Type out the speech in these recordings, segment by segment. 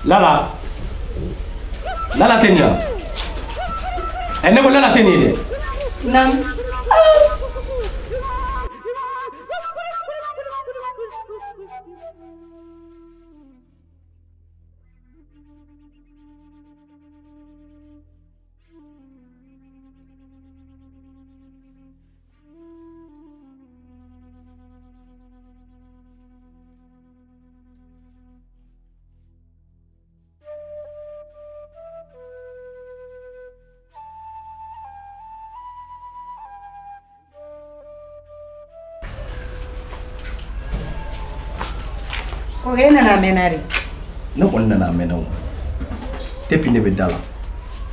Lala. Lala tɛ nin yan. Ɛ ne ko Lala tɛ nin ye dɛ. Naamu. E nana a mɛnna de. Ne kɔni nana a mɛnna o. Depuis ne bɛ da la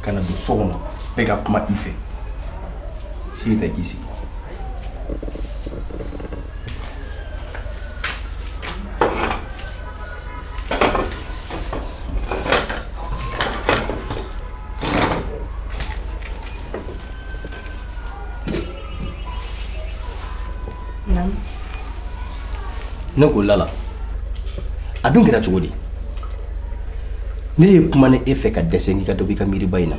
ka na don so kɔnɔ bɛɛ ka kuma i fɛ. Sigi ta k'i sigi. Naamu. Ne ko Lala. A dun kɛra cogo di? Ne ye kuma ni e fɛ ka dɛsɛ n'i ka dɔ b'i ka miiriba in na.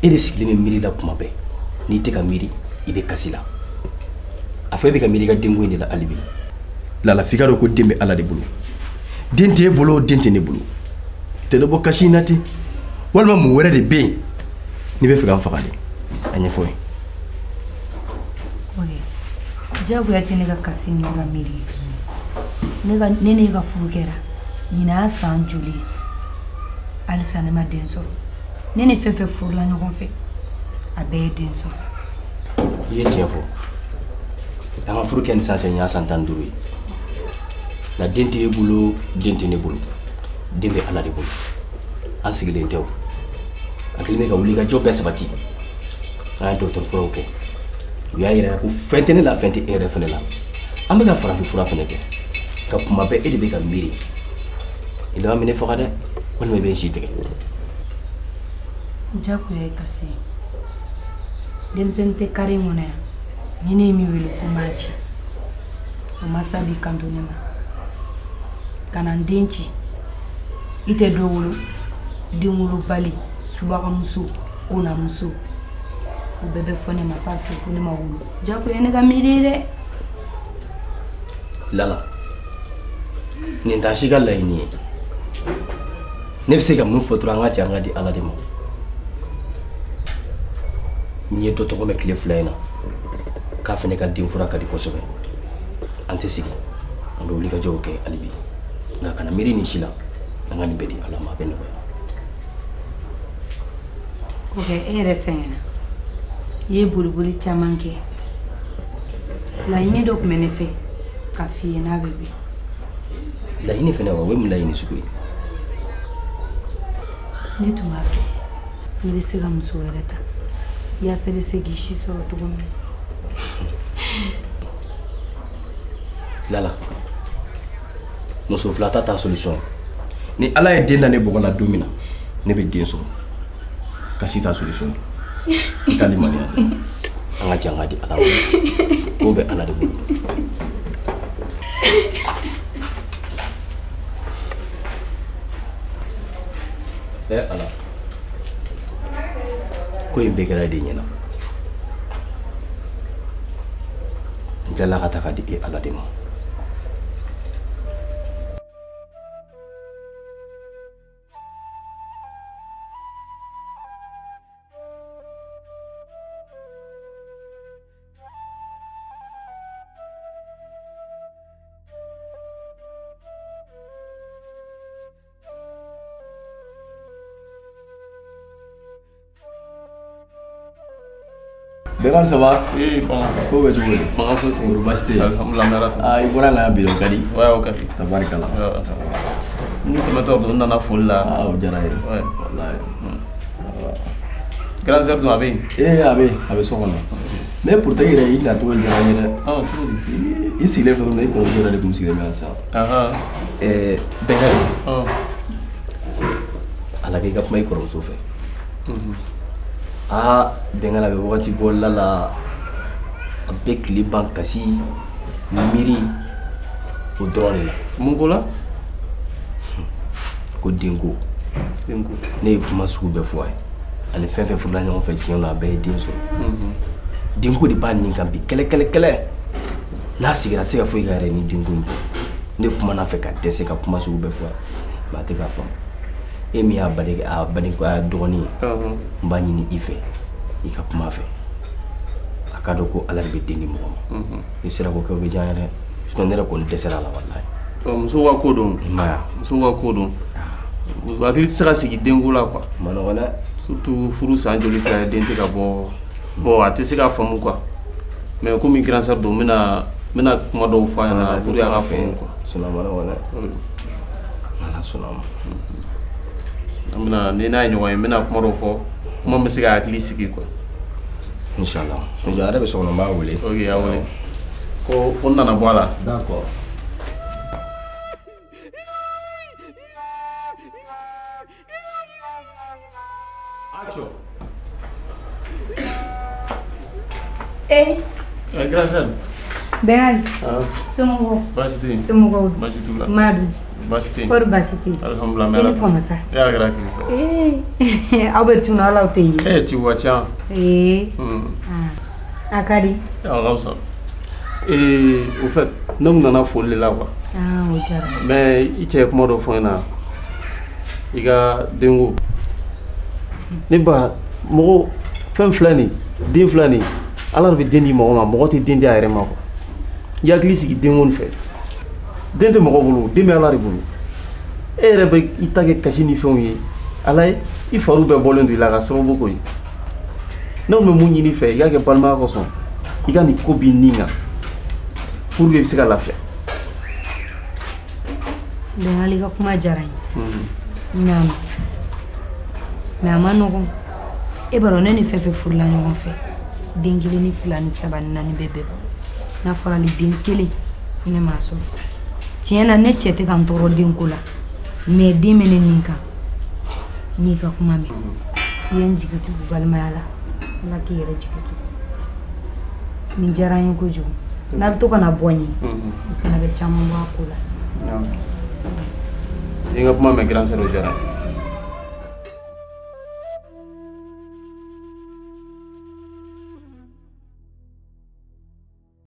E de sigilen bɛ miiri la kuma bɛɛ. N'i tɛ ka miiri, i bɛ kasi la. A fɔ e bɛ ka miiri i ka denko in de la hali bi. Lala f'i ka dɔn ko den bɛ Ala de bolo. Den t'e bolo, den tɛ ne bolo. I tɛ dɔ bɔ kasi in na ten. Walima mun wɛrɛ de bɛ yen n'i bɛ fɛ ka n faga de? A ɲɛfɔ n ye. Ok. Diyagoya tɛ ne ka kasi ni ne ka miiri ye. Ne ne ka furu kɛra ɲinan y'a san joli ye halisa ne ma den sɔrɔ. Ne ni fɛn fɛn furula ɲɔgɔn fɛ a bɛɛ ye den sɔrɔ. I ye tiɲɛ fɔ. An ka furu kɛ ni sisan cɛ nin y'a san 15 ye. Nka den tɛ e bolo, den tɛ ne bolo. Den bɛ Ala de bolo. An sigilen tɛ o. A kɛlen bɛ ka wuli ka jɔ bɛɛ sabati. An ye dɔgɔtɔrɔ furaw kɛ. U y'a yira ko fɛn tɛ ne la, fɛn tɛ e yɛrɛ fɛnɛ la. An bɛ ka farafin fura fɛnɛ kɛ. Ka kuma bɛɛ e de bɛ ka miiri. I laban bɛ ne faga dɛ, walima i bɛ n si tigɛ. Jagoya ye kasi ye. Denmisɛnnin tɛ kari in kɔnɔ yan. Ni ne ye min wele ko n b'a ci, o masa b'i kanto ne ma. Ka na n den ci. I tɛ dɔ wolo, den wolobali, subagamuso, konamuso. O bɛɛ bɛ fɔ ne ma parce que ko ne ma wolo. Jagoya ye ne ka miiri ye dɛ. Lala. Nin t'an si ka laɲini ye. Ne bɛ se ka mun fɔ dɔrɔn an ka jɛ an ka di Ala de ma. N ye dɔ tɔgɔ mɛn tile 2 in na k'a fana ka den fura ka di kosɛbɛ. An tɛ sigi, an bɛ wuli ka jɔw kɛ hali bi. Nka kana miiri nin si la, an ka nin bɛɛ di Ala ma, a bɛ nɔgɔya. Ok, e yɛrɛ sɛgɛnna. I ye boliboli caman kɛ. Laɲini dɔ tun bɛ ne fɛ ka f'i ye n'a bɛ bɛn. Laɲini fɛnɛ wa, o ye mun laɲini sugu ye? Ne tun b'a fɛ n'i bɛ se ka muso wɛrɛ ta yaasa i bɛ se k'i si sɔrɔ cogo min na. Lala, muso fila ta t'a solution ye. Ni Ala ye den da ne bɔgɔ la don min na, ne bɛ den sɔrɔ. Kasi t'a solution ye. I ka limaniya dɛ. An ka jɛ an ka di Ala ma. Ko bɛ Ala de bolo. Ɛ Ala, ko in bɛɛ kɛra e de ɲɛna. N tilala ka taa ka di e Ala de ma. Bɛnkan ça va? Oui, bon. Ko bɛ cogo di? Makan foyi tɛ yen. Kɔri baasi tɛ yen? Alhamdulilah, n bɛ Ala tanu. Aa, i bɔra yan bi o ka di. Ouais, o ka di. Tabarikala. N tɛmɛtɔ don, n nana foli la. Aa, o diyara n ye. Ouais. Walayi. Grand sœur dun a bɛ yen? Ee, a bɛ yen, a bɛ so kɔnɔ. Mais pourtant i yɛrɛ i nacogo diyara n ye dɛ. Ɔn, cogo di? I sigilen filɛ min na, i kɔrɔmuso yɛrɛ de tun sigilen bɛ yan sisan. Ahan. Ɛɛ, Bɛnkan. Ɔn. A lajɛ i ka kuma i kɔrɔmuso fɛ. Aa, Bɛnkan a bɛ wagati bɔ la la, a bɛ tile ban kasi, miiri o dɔrɔn de la. Mun ko la? Ko denko. Denko. Ne ye kuma sugu bɛɛ fɔ a ye. Ani fɛn fɛn furula ɲɔgɔn fɛ diɲɛ na, a bɛɛ ye den sɔrɔ. Denko de b'a nin kan bi kɛlɛ kɛlɛ kɛlɛ. N'a sigira a tɛ se ka foyi k'a yɛrɛ ni denko in tɛ. Ne kumana a fɛ ka dɛsɛ ka kuma sugu bɛɛ fɔ a ye. Mais a tɛ k'a faamu. E min y'a baden a baden a dɔgɔnin ye, n b'a ɲini i fɛ, i ka kuma a fɛ. A k'a dɔn ko Ala de bɛ den di mɔgɔ ma. N'i sera k'o kɛ, o bɛ diya n ye dɛ. Sinon ne yɛrɛ kɔni dɛsɛra a la walayi. Musow ka ko don. I m'a ye wa? Musow ka ko don. Hakili tɛ se ka sigi denko la quoi. A ma nɔgɔn dɛ. Surtout furu san joli filɛ den tɛ ka bɔ. Bon, a tɛ se ka faamu quoi. Mais komi grand sœur don, n bɛna kuma dɔw fɔ a ɲɛna pour que a ka faamu quoi. Sinon a ma nɔgɔn dɛ. Ala sɔnna a ma. An bɛna ni n'a ye ɲɔgɔn ye, n bɛna kuma dɔw fɔ, kuma min bɛ se ka hakili sigi quoi. Inchallah. A yɛrɛ bɛ so kɔnɔ, n b'a wele. Ok, a wele. Ko n nana bɔ a la. D'accord. Action. Eh. Grand sœur. Bɛnkan. Somɔgɔw? Baasi tɛ yen. Somɔgɔw? Baasi t'u la. Madu. Baasi tɛ yen. Kɔri baasi tɛ yen? Alhamdulilah, n bɛ I Ala ni fama sa. E y'a kɛra kile fɛ. Ee, aw bɛ tunu hali aw tɛ ye. E ci wa ca. Ee. A ka di. A ka fisa. Ee, au fait, ne kun nana foli de la quoi. Ah, o diyara. Mais i cɛ ye kuma dɔ fɔ n ɲɛna. I ka denko. Ne ba, mɔgɔ fɛn filɛ nin, den filɛ nin, Ala de bɛ den di mɔgɔ ma, mɔgɔ tɛ den di a yɛrɛ ma quoi. I hakili sigi denko nin fɛ. Den tɛ mɔgɔ bolo, den bɛ Ala de bolo. E yɛrɛ bɛ i ta kɛ kasi ni fɛnw ye. Ala ye i fariw bɛɛ bɔlen don i la ka sababu k'o ye. Ne kun bɛ mun ɲini i fɛ, i k'a kɛ balimaya kosɔn, i ka nin ko b'i nin kan pour que i bɛ se ka lafiya. Bɛnkan, i ka kuma diyara n ye. N y'a mɛn. Mais a ma nɔgɔn. E b'a dɔn ne ni fɛn fɛn furula ɲɔgɔn fɛ, den kelen ni fila ni saba ni naani bɛɛ bɛɛ bɔ. N'a fɔra hali den kelen, ne m'a sɔrɔ. Tiɲɛ na ne cɛ tɛ ka n tɔɔrɔ denko la, mais den bɛ ne nin kan. N y'i ka kuma mɛn. I ye n jigi tugu balimaya la. Ala k'i yɛrɛ jigi tugu. Nin diyara n ye kojugu. N'a bɛ to ka na bɔ n ye, o fana bɛ caman bɔ a ko la. I ye n ka kuma mɛn, grand sœur, o diyara n ye.